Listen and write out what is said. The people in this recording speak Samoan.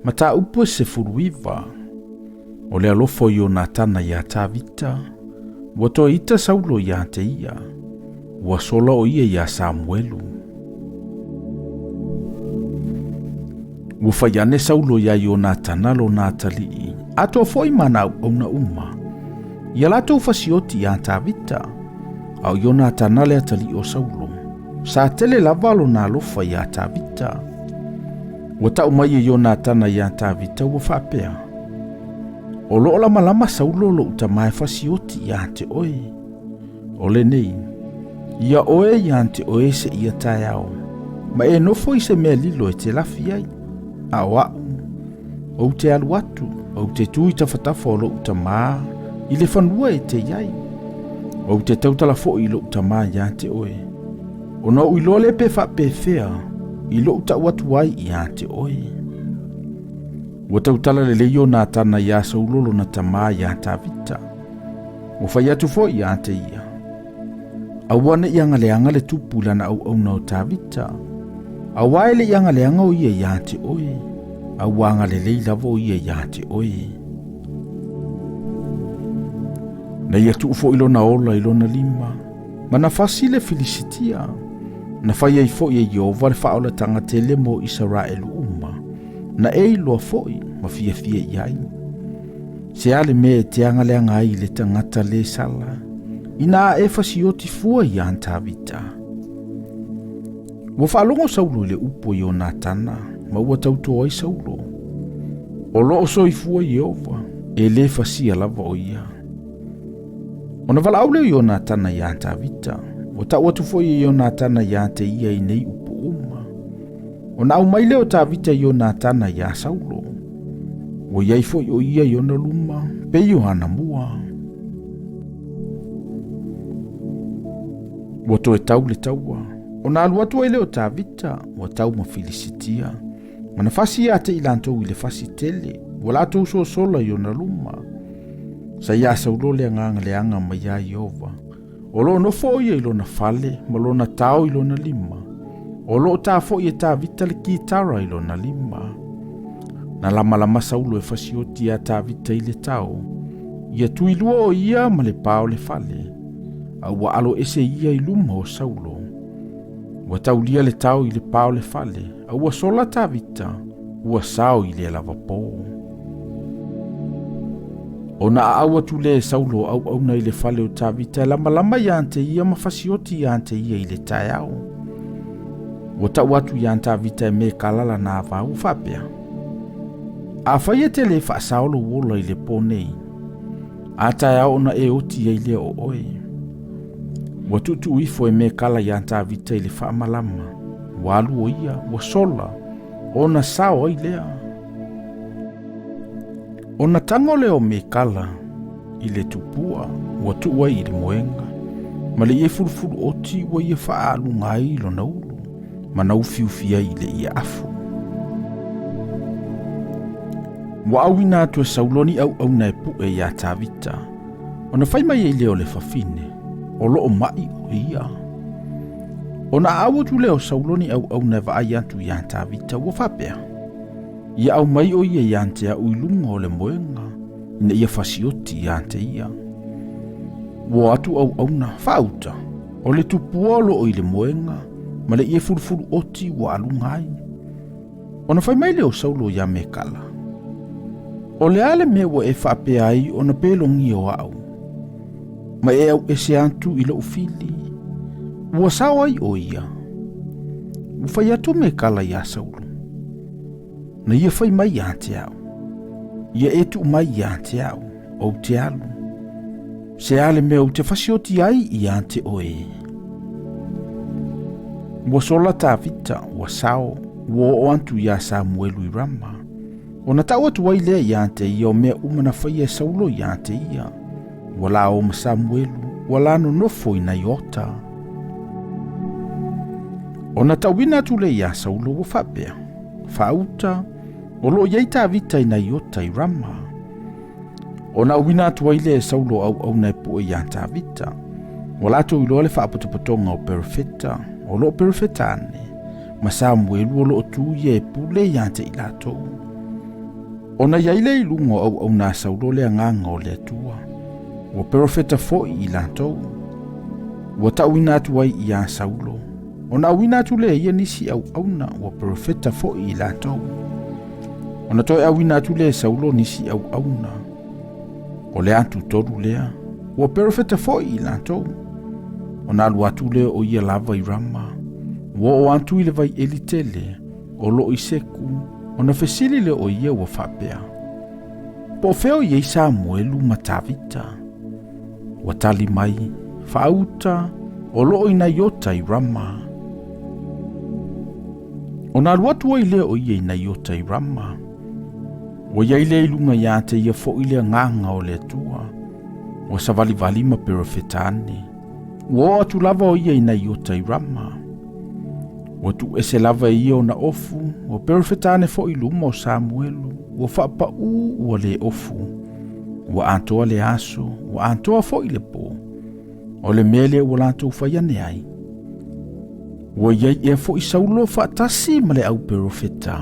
Mataupu e 19. O le alofa o Ionatana iā Tavita, ua toe ita Saulo iā te ia, ua sola o ia iā Samuelu. Ua fai ane Saulo iā Ionatana lona atalii, atoa foʻi ma nā auauna uma, ia latou fasioti iā Tavita, a o Ionatana le atalii o Saulo. Sa tele lava lona alofa iā Tavita. Ua tau mai e Ionatana iā Tavita ua faapea, O loo lamalama Saulo loʻu tamā e fasioti iā te oe. O lenei, ia oe iā te oe seia taeao, ma e nofo i se mea lilo e te lafi ai, a o aʻu, ou te alu atu, ou te tu i tafatafa o loʻu tamā, i le fanua e te i ai. Ou te tautala foʻi i loʻu tamā iā te oe. Ona ou iloa lea pe faapefea i loʻu tau atu ai iā te oe. Ua tautala lelei Ionatana iā Saulo lona tamā iā Tavita. Ua fai atu foʻi iā te ia, Aua ne i agaleaga le tupu i lana auauna o Tavita, auā e le i agaleaga o ia iā te oe, a ua agalelei lava o ia iā te oe. Na ia tuu foʻi lona ola i lona lima, ma na fasi le Filisitia, na fai ai foʻi e Ieova le faaolataga tele mo Isaraelu uma, na e iloa foʻi ma fiafia i ai. Se a le mea e te agaleaga ai i le tagata lē sala, inā e fasioti fua iā Tavita. Ua faalogo Saulo i le upu a Ionatana, ma ua tauto ai Saulo. O loo soifua Ieova, e lē fasia lava o ia. Ona valaau lea o Ionatana iā Tavita, ua tau atu foʻi e Ionatana iā te ia i nei upu uma. Ona aumai lea o Tavita i Ionatana iā Saulo. Ua i ai foʻi o ia i ona luma, pei o ana mua. Ua toe tau le taua. Ona alu atu ai lea o Tavita, ua tau ma Filisitia. Ma na fasi ia te i latou i le fasi tele, ua latou sosola i ona luma. Sa iā Saulo le agaga leaga mai iā Ieova. O loo nofo o ia i lona fale ma lona tao i lona lima. O loo tā foʻi e Tavita le kitara i lona lima. Na lamalama Saulo e fasioti iā Tavita i le tao. Ia tuilua o ia ma le pā o le fale. A ua alo ese ia i luma o Saulo. Ua taulia le tao i le pā o le fale, a ua sola Tavita, ua sao i le lavapō. Ona aau atu lea e Saulo auauna i le fale o Tavita e lamalama iā te ia ma fasioti iā te ia i le taeao. Ua tau atu iā Tavita e Mekala lana avā ua faapea, Afai e te lē faasao lou ola i le pō nei, a taeao ona e oti ai lea o oe. Ua tuutuu ifo e Mekala iā Tavita i le faamalama, ua alu o ia, ua sola, ona sao ai lea. Ona tago lea o Mekala i le tupua ua tuu ai i le moega, ma le ie fulufulu oti ua ia faaaluga ai i lona ulu, ma na ufiufi ai i le ie afu. Ua auina atu e Saulo ni auauna e puʻe iā Tavita, ona fai mai ai lea o le fafine, o loo maʻi o ia. Ona aau atu lea o Saulo ni auauna e vaai atu iā Tavita, ua faapea, Ia aumai o ia iā te aʻu i luga o le moega, ina ia fasioti iā te ia. Ua o atu auauna, faauta, o le tupua o loo i le moega, ma le ie fulufulu oti ua aluga ai. Ona fai mai lea o Saulo iā Mekala, O le a le mea ua e faapea ai ona pelogia o aʻu, ma e auese atu i loʻu fili? Ua sao ai o ia. Ua fai atu Mekala iā Saulo, Na ia fai mai iā te aʻu, ia e tuu mai iā te aʻu, ou te alu. Se a le mea ou te fasioti ai iā te oe. Ua sola Tavita, ua sao, ua oo atu iā Samuelu i Rama. Ona tau atu ai lea iā te ia o mea uma na faia e Saulo iā te ia. Ua la o ma Samuelu, ua la nonofo i Naiota. Ona tauina atu lea iā Saulo ua faapea, Faauta, o loo i ai Tavita i Naiota i Rama. Ona auina atu ai lea e Saulo auauna e pue iā Tavita. Ua latou iloa le faapotopotoga o perofeta, o loo perofeta ane, ma Samuelu o loo tu ia e pule iā te i latou. Ona i ai lea i luga o auauna a Saulo le agaga o le Atua, ua perofeta foi i latou. Ua tauina atu ai iā Saulo, ona auina atu lea e ia nisi auauna ua perofeta foi i latou. Ona toe auina atu lea e Saulo nisi auauna, o le atu tolu lea, ua perofeta foi i latou. Ona alu atu lea o ia lava i Rama, ua oo atu i le vai eli tele, o lo o i Seku, ona fesili lea o ia ua faapea, Po o fea o i ai Samuelu ma Tavita? Ua tali mai, Faauta, o lo o i Naiota i Rama. Ona alu atu ai lea o ia i Naiota i Rama. Ua i ai lea i luga iā te ia foi le agaga o le Atua. Ua savalivali ma perofeta ane. Ua oo atu lava o ia i Naiota i Rama. Ua tuuese lava e ia ona ofu, ua perofeta ane foi i luma o Samuelu, ua faapaū ua le ofu. Ua atoa le aso, ua atoa foi le pō. O le mea lea ua latou fai ane ai. Ua i ai ea foi Saulo faatasi ma le au perofeta.